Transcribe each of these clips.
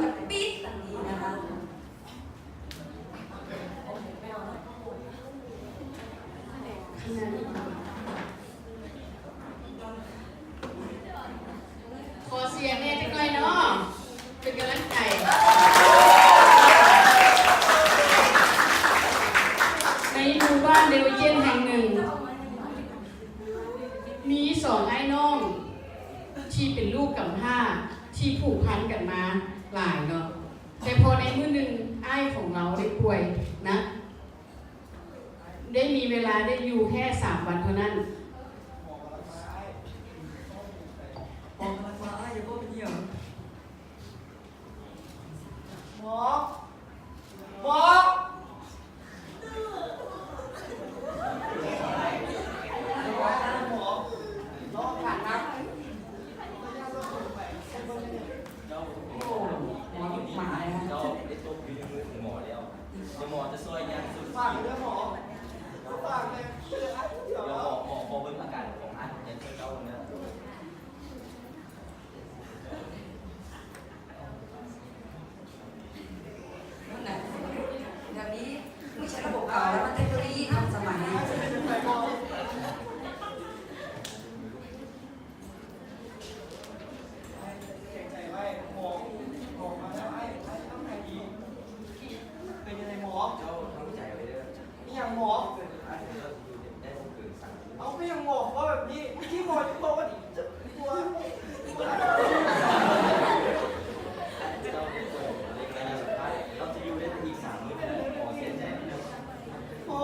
ຈະປິດອັນນີ້ນະຄະ. ຂໍສຽງແດ່ຈັກໜ້ອຍເນາະ ເປັນກຳລັງໃຈ. ໃນໝູ່ບ້ານເດວເຈນແຫ່ງໜຶ່ງ ມີສອງອ້າຍນ້ອງທີ່ເປັນລູກກຳພ້າທີ່ຜູກພັນກັນມາຫຼາຍເນາະ. ແຕ່ພໍໃນມື້ໜຶ່ງ ອ້າຍຂອງລາວໄດ້ປ່ວຍໜັກ ໄດ້ມີເວລາໄດ້ຢູ່ແຄ່ສາມວັນເທົ່ານັ້ນ. ໝໍ ໝໍ ໝໍ. ເຈົ້າໄດ້ຕົກຢູ່ໃນມືຂອງໝໍແລ້ວ. ດຽວໝໍຈະຊ່ວຍຍ່າງສຸດ. ຝາກເດີໝໍ ຝາກແດ່. ດຽວໝໍ ໝໍຂໍເບິ່ງອາການຂອງອ້າຍ ແດນເຊີເຈົ້າເດີ. ນັ້ນແຫຼະ ດຽວນີ້ບໍ່ໃຊ້ລະບົບເກົ່າແລ້ວ ມັນເທັກໂນໂລຢີທັນສະໄໝ. ເປັນຈັ່ງໃດໝໍ? ເຈົ້າທຳໃຈໄວ້ເດີ. ອີ່ຫຍັງໝໍ? ເອົາ ເປັນຫຍັງໝໍເວົ້າແບບນີ້? ເມື່ອກີ້ໝໍຍັງບອກວ່າ ເຈົ້າ ເຈົ້າໄດ້ເປີດເລັກໄລຍະສຸດທ້າຍ ເຮົາຈະຢູ່ໄດ້ແຕ່ອີກສາມມື້. ໝໍເສຍໃຈນຳເດີ. ໝໍ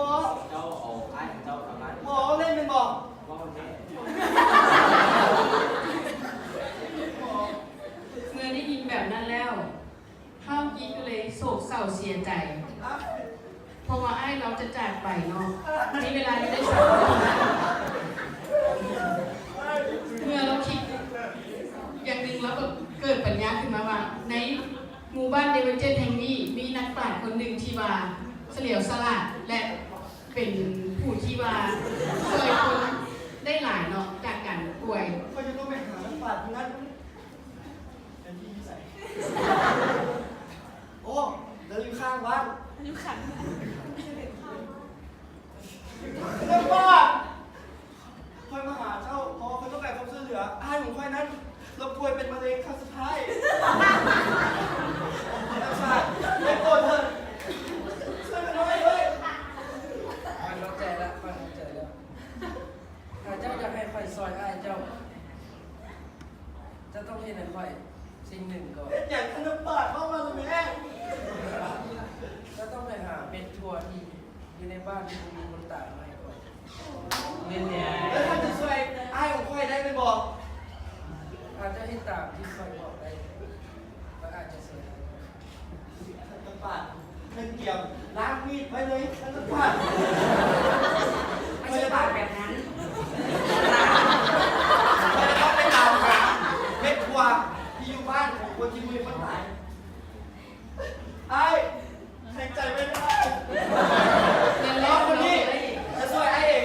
ເຈົ້າເອົາອ້າຍຂອງເຈົ້າກັບບ້ານ. ໝໍເວົ້າເລ່ນແມ່ນບໍ່? ເວົ້າແທ້. ເມື່ອໄດ້ຍິນແບບນັ້ນແລ້ວ ທ້າວກີກໍເລີຍໂສກເສົ້າເສຍໃຈ ເພາະວ່າອ້າຍລາວຈະຈາກໄປເນາະ ມີເວລາຢູ່ໄດ້ສາມມື້ເທົ່ານັ້ນ. ເມື່ອລາວຄິດຢ່າງໜຶ່ງ ລາວກໍເກີດປັນຍາຂຶ້ນມາວ່າ ໃນໝູ່ບ້ານເດເວີເຈັດແຫ່ງນີ້ ມີນັກປາດຄົນໜຶ່ງທີ່ວ່າສະຫຼຽວສະຫຼາດ ແລະ ເປັນຜູ້ທີ່ວ່າຊ່ວຍຄົນໄດ້ຫຼາຍເນາະ ຈາກການປ່ວຍ. ຂ້ອຍຈະຕ້ອງໄປຫານັກປາດຄົນນັ້ນ. ເປັນທີ່ຢູ່ໃສ? ໂອ້ ລາວຢູ່ຂ້າງບ້ານ. ຢູ່ຂ້າງບ້ານ. ເຈົ້າປ້າ ຂ້ອຍມາຫາເຈົ້າ ເພາະວ່າຂ້ອຍຕ້ອງການຄວາມຊ່ວຍເຫຼືອ. ອ້າຍຂອງຂ້ອຍນັ້ນ ລາວປ່ວຍເປັນມະເຮັງຄັ້ງສຸດທ້າຍ. ໄດ້ໂປດເທີດ ຊ່ວຍຂ້ອຍໜ້ອຍເອີຍ. ຂ້ອຍເຂົ້າໃຈລະ ຂ້ອຍເຂົ້າໃຈລະ. ຖ້າເຈົ້າຢາກໃຫ້ຂ້ອຍຊ່ອຍອ້າຍເຈົ້າ ເຈົ້າຕ້ອງເຮັດໃຫ້ຂ້ອຍສິ່ງໜຶ່ງກ່ອນ. ເຮັດຫຍັງ? ທ່ານນັກປາດ ເວົ້າມາເລີຍແມ່. ເຈົ້າຕ້ອງໄປຫາເມັດຖົ່ວທີ່ຢູ່ໃນບ້ານທີ່ບໍ່ມີຄົນຕາຍມາໃຫ້ຂ້ອຍ. ແມ່ນແລ້ວ. ແລ້ວທ່ານຈະຊ່ວຍອ້າຍຂອງຂ້ອຍໄດ້ແມ່ນບໍ່? ຖ້າເຈົ້າເຮັດຕາມທີ່ຂ້ອຍບອກໄດ້ ຂ້ອຍອາດຈະຊ່ວຍໄດ້. ທ່ານນັກປາດ ທ່ານກຽມລ້າງມີດໄວ້ເລີຍ ທ່ານນັກປາດ. ໄປຕາມແບບນັ້ນ ຂ້ອຍຈະຕ້ອງໄປຕາມຫາເມັດຖົ່ວທີ່ຢູ່ບ້ານຂອງຄົນທີ່ບໍ່ມີຄົນຕາຍ. ອ້າຍ ແຂງໃຈໄວ້ເດີ. ແມ່ນແລ້ວ ນ້ອງຄົນນີ້ຈະຊ່ວຍອ້າຍເອງ.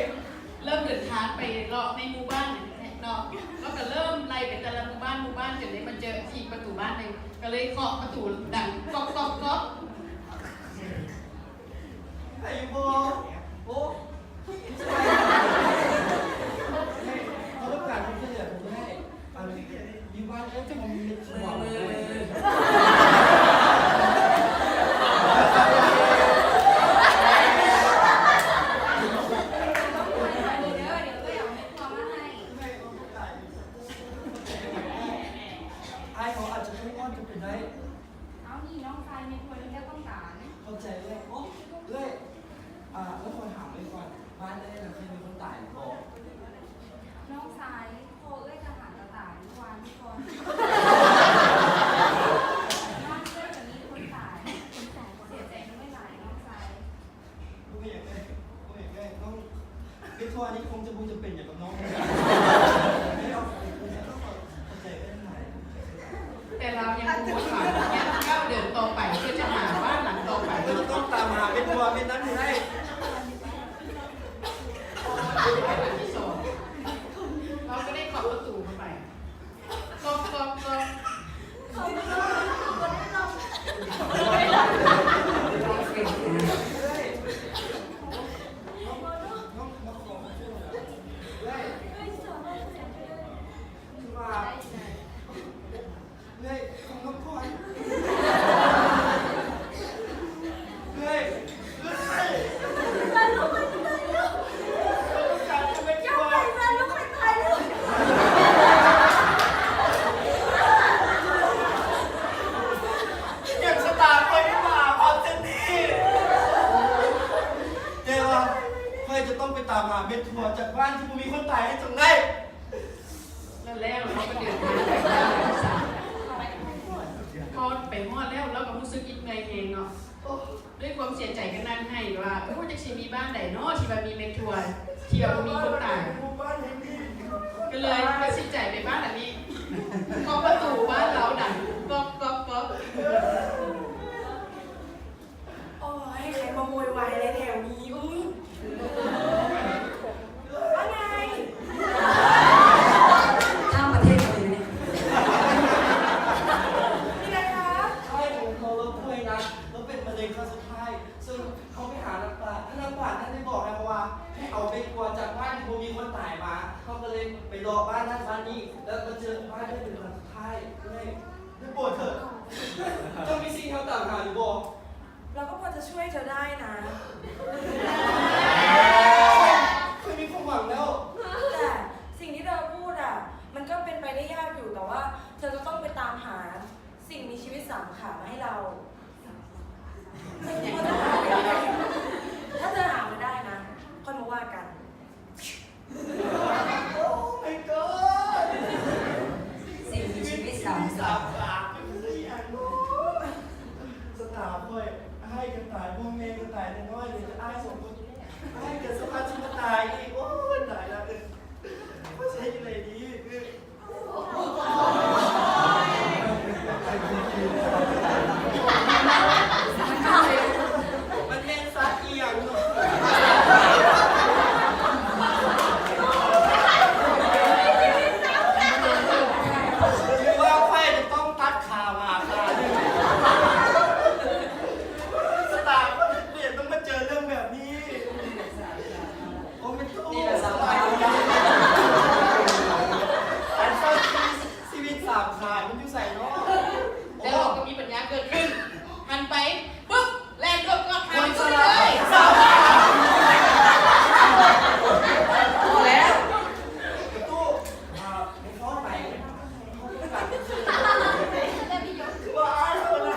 ເລີ່ມເດີນທາງໄປເລາະໃນໝູ່ບ້ານເນາະ ລາວກໍເລີ່ມໄລ່ໄປແຕ່ລະໝູ່ບ້ານ ໝູ່ບ້ານ ຈົນໄດ້ມາເຈີທີ່ປະຕູບ້ານໜຶ່ງ ກໍເລີຍເຄາະປະຕູດັງກອກໆໆ. ໃຜຢູ່ບໍ່? ໂອ້ ເຮົາຕ້ອງການຄວາມຊ່ວຍເຫຼືອ ເຮົາບໍ່ໄດ້ ອັນ ຢູ່ບ້ານເອີ້ນຄອມເມັນຊວນ. ອ້າຍເຂົາອາດຈະໄດ້ຮອດກໍເປັນໄດ້. ເອົານີ້ ນ້ອງຊາຍແມ່ຄົວນີ້ແລ້ວຕ້ອງການ. ເຂົ້າໃຈເອື້ອຍ. ໂອ້ ເອື້ອຍ ອ່າ ແລ້ວຂໍຖາມເອື້ອຍກ່ອນ ບ້ານເອື້ອຍນະ ເຄີຍມີຄົນຕາຍບໍ່? ນ້ອງຊາຍ ພໍ່ເອື້ອຍທະຫານກໍຕາຍເມື່ອວານນີ້ກ່ອນ. ບ້ານເອື້ອຍກໍມີຄົນຕາຍ. ເສຍໃຈນຳເອື້ອຍຫຼາຍ ນ້ອງຊາຍ. ບໍ່ເປັນຫຍັງເອື້ອຍ ບໍ່ເປັນຫຍັງເອື້ອຍ ນ້ອງ ເປັນທົ່ວນີ້ຄົງຈະບໍ່ຈຳເປັນຫຍັງກັບນ້ອງ. ແຕ່ລາວຍັງບໍ່ໝົດຫວັງ ຍັງກ້າວເດີນຕໍ່ໄປ ເພື່ອຈະຫາບ້ານຫຼັງຕໍ່ໄປ. ເຮົາຈະຕ້ອງຕາມຫາເມັດຖົ່ວເມັດນັ້ນໃຫ້ໄດ້. ອັນທີສອງ ລາວກໍໄດ້ເຄາະປະຕູເຂົ້າໄປ ກອກໆໆ. ເຂົ້າມາ ບໍ່ໄດ້ລັ ເຮັດທົ່ວຈາກບ້ານທີ່ບໍ່ມີຄົນຕາຍໃຫ້ຈົງໄດ້. ແລ້ວ ແລ້ວເຮົາກໍເດີນທາງໄປບ້ານສາວ. ພໍໄປຮອດແລ້ວ ລາວກໍຮູ້ສຶກອິດເມື່ອຍແຮງເນາະ. ດ້ວຍຄວາມເສຍໃຈກໍນັ່ງໄຫ້ວ່າ ໂອ້ ຈັກຊິມີບ້ານໃດເນາະທີ່ວ່າມີແມ່ຄົວ ທີ່ວ່າບໍ່ມີຄົນຕາຍ. ກໍເລີຍຕັດສິນໃຈໄປບ້ານອັນນີ້ ເຄາະປະຕູບ້ານລາວດັງ ກອກ ກອກ ກອກ. ໂອ້ຍ ໃຄມາໂວຍວາຍແລ້ວແຖວນີ້ ອື ວ່າໄງ? ຂ້າມປະເທດເລີຍນະນີ້. ມີໄລຄະ? ໃຊ່ ເຂົາລາວປ່ວຍໜັກ ລາວເປັນມະເຮັງຄັ້ງສຸດທ້າຍ ເຊິ່ງເຮົາໄປຫານັກປາດ ທ່ານນັກປາດນັ້ນໄດ້ບອກໃຫ້ເຮົາວ່າ ໃຫ້ເອົາແມ່ຄົວຈາກບ້ານທີ່ບໍ່ມີຄົນຕາຍມາ. ເຮົາກໍເລີຍໄປເລາະບ້ານນັ້ນບ້ານນີ້ ແລ້ວມາເຈີບ້ານນັ້ນເປັນຫຼັງສຸດທ້າຍ. ເອື້ອຍ ໄດ້ໂປດເທີ້ ເຈົ້າມີສິ່ງທີ່ເຮົາຕາມຫາຢູ່ບໍ່? เราก็พอจะช่วยเธอได้นะ เคยมีความหวังแล้ว แต่สิ่งที่เธอพูดอะ มันก็เป็นไปได้ยากอยู่ แต่ว่าเธอก็ต้องไปตามหาสิ่งมีชีวิตสามขามาให้เรา ถ้าเธอหามาได้นะ ค่อยมาว่ากัน. Oh my god ສິ່ງມີຊີວິດສາມສາມ ສາມສາມ ຄືອີ່ຫຍັງເນາະ? ຊະຕາຂ້ອຍ ອ້າຍກໍຕາຍ ພໍ່ແມ່ກໍຕາຍ ນ້ອຍໆ ເຫຼືອແຕ່ອ້າຍສອງຄົນ ອ້າຍກໍສາມາດຊິມາຕາຍອີກ. ໂອ້ຍ ຕາຍລະ ເອີ ຂ້ອຍຊິເຮັດຈັ່ງໃດດີ? ມັນແມ່ນສັດອີ່ຫຍັງເນາະ? ຫຼືວ່າຂ້ອຍຈະຕ້ອງຕັດຂາໝາຂາໜຶ່ງ? ຊະຕາ ເປັນຫຍັງຕ້ອງມາເຈີເລື່ອງແບບນີ້? ໂອ້ ແມ່ນຕູ້ ນີ້ແຫຼະສຳຄັນ ອັນເຈົ້າຊີວິດ ຊີວິດສາມຂາມັນຢູ່ໃສເນາະ? ແລ້ວເຮົາກໍມີປັນຍາເກີດຂຶ້ນ ຫັນໄປ ປຶບ ແລ່ນໂດດກອດຫາມັນເລີຍ. ພໍແລ້ວ ຕູ້ ອ່າ ໄປຟ້ອນໄປ ຄືວ່າອ້າຍເຮົານະ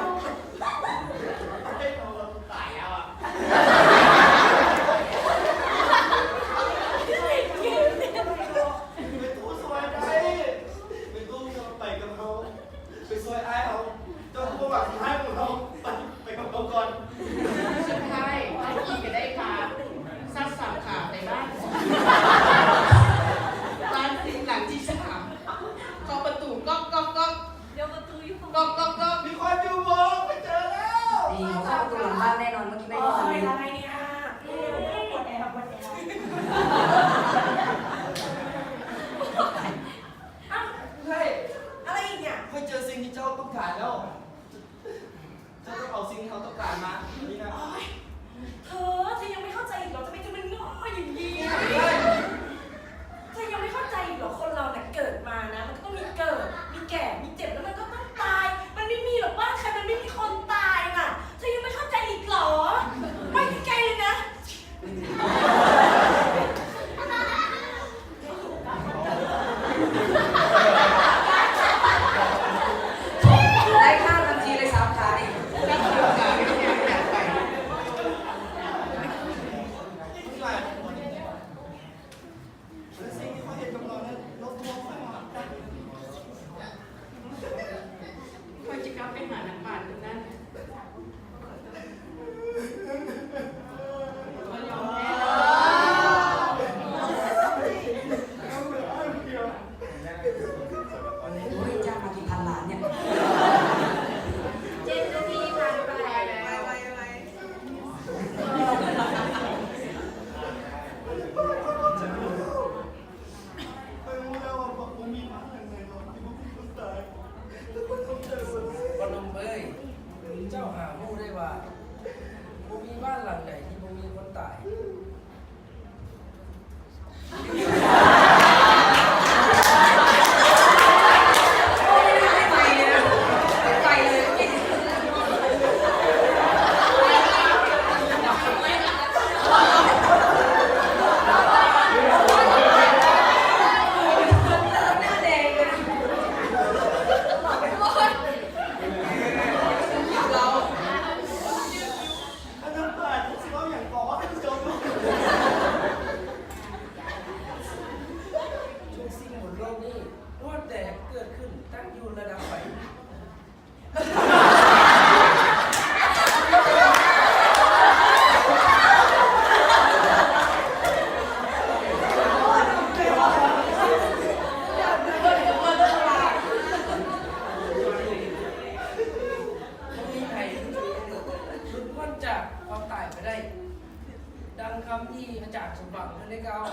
ອ້າຍເຮົາ ຕາຍແລ້ວອະ. ແມ່ຕູ້ຊ່ວຍໄດ້ ແມ່ຕູ້ຈະໄປກັບເຮົາ ໄປຊ່ວຍອ້າຍເຮົາ ເຈົ້າບໍ່ຫວັງຮ້າຍກັບເຮົາ ໄປ ໄປກັບເຮົາກ່ອນ. ສຸດທ້າຍ ອ້າຍກີກໍໄດ້ພາສັດສາມຂາໄປບ້ານ ບ້ານຊິງຫຼັງທີສາມ ເຄາະປະຕູ ກອກ ກອກ ກອກ. ເດີນປະຕູຢູ່ ກອກ ກອກ ກອກ ມີຄົນຢູ່ບໍ່? ໄປເຈີແລ້ວ ນີ້ ເຂົ້າປະຕູຫຼັງບ້ານແນ່ນອນ ເມື່ອກີ້ໄປ ໂອ້ຍ ຍັງໄງເນຍ? ອືມ ປວດແອວ ປວດແອວ. ອ້າວ ເອີຍ ອະໄລອີກເນຍ? ຂ້ອຍເຈີສິ່ງທີ່ເຈົ້າຕ້ອງການແລ້ວ. ເຈົ້າຕ້ອງເອົາສິ່ງທີ່ເຮົາຕ້ອງການມາ ນີ້ນະ. ໂອ້ຍ ເທີ ເທີຍັງໄມ່ເຂົ້າໃຈອີກເຫຼື? ທຳໄມເທີມັນໂງ່ຢ່າງນີ້? ເທີຍັງໄມ່ເຂົ້າໃຈອີກເຫຼື? ຄົນເຮົານະເກີດມານະ ມັນກໍຕ້ອງມີເກີດ ມີແກ່ ມີເຈັບ ແລ້ວມັນກໍຕ້ອງຕາຍ. ມັນໄມ່ມີເຫຼືບ້ານໃຄມັນໄມ່ມີຄົນຕາຍນະ? ເທີຍັງໄມ່ເຂົ້າໃຈອີກເຫຼື? ໄປໄກໆເລີຍນະ. ໄດ້ຂ້າມທັນທີເລີຍສາມຂານີ້. ຂ້ອຍຈະກັບໄປຫານັກປາດຄົນນັ້ນ. ໂອ້ຍ ຈ້າງມາກີ່ພັນລ້ານເນຍ? ເຈັດນາທີຜ່ານໄປ. ໄວໆ ໄວໆ. ຂ້ອຍຮູ້ແລ້ວວ່າບໍ່ມີບ້ານຫຼັງໃດດອກທີ່ບໍ່ມີຄົນຕາຍ. ພໍ່ໜຸ່ມເອີຍ, ເຈົ້າຫາຮູ້ໄດ້ວ່າ ບໍ່ມີບ້ານຫຼັງໃດທີ່ບໍ່ມີຄົນຕາຍ. ອັນນັ້ນປານຊິເວົ້າຫຍັງເກາະ? ແລ້ວກໍເອົາ